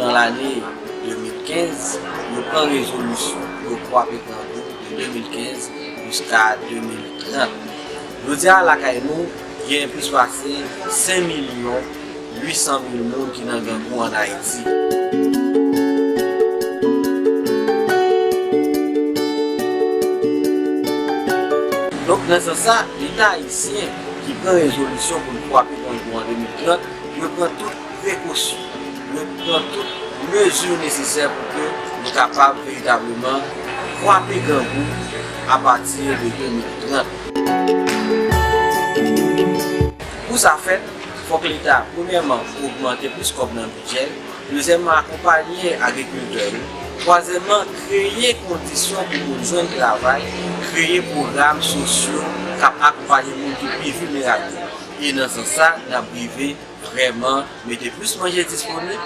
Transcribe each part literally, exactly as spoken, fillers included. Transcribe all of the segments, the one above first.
Nan lane de mil kenz, yo pran rezolisyon pou yo kwape grangou de de mil kenz jiska de mil trant. Jodi a, lakay nou, gen plis pase senk milyon uit san mil moun ki nan grangou ann Ayiti. Donk, nan sans sa, Leta ayisyen ki pran rezolisyon pou l kwape grangou an de mil trant, dwe pran tout prekosyon, dwe pran tout mezi nesesè pou ke nou kapab veritableman kwape grangou apati de de mil trant. Pou sa fèt, fòk Leta, premyèman, ogmante plis kòb nan bidjè l, dezyèmman, akonpaye agrikiltè yo, twazyèmman, kreye kondisyon pou moun jwenn travay, kreye pwogram sosyo k ap akonpaye moun ki pi vilnerab yo. E nan sans sa, n ap rive vrèman mete plis manje disponib,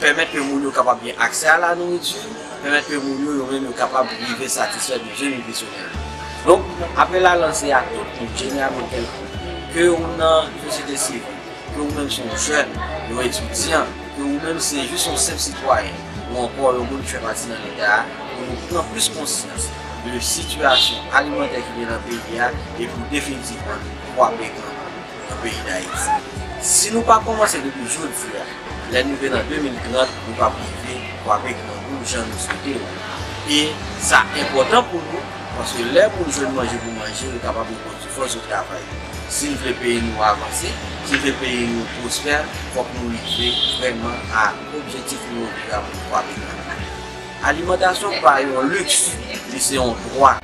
pèmèt ke moun yo kapab gen aksè a la nouriti, pèmèt ke moun yo, yo menm, yo kapab rive satisfè bezwen nitrisyonèl yo. Donk, apèl la lanse a tout moun, jeneralman kèlkonk, ke ou nan sosyete sivil, ke ou menm se yon jèn, yon etidyan, ke ou menm se jis yon senp sitwayen, ou ankò yon moun ki fè pati nan Leta a, pou nou pran plis konsyans de sitiyasyon alimantè ki gen nan peyi a, e pou definitivman kwape grangou nan peyi Dayiti. Si nou pa kòmanse depi jodi a, lè n rive nan de mil trant, nou p ap rive kwape grangou jan nou swete l. E sa enpòtan pou nou, paske lè moun jwenn manje pou manje, yo kapab repwodui fòs yo travay. Si n vle peyi nou avanse, si n vle peyi nou pwospè, fòk nou rive vrèman a objektif nou yo ki ta pou kwape grangou. Alimantasyon pa yon liks, li se yon dwa.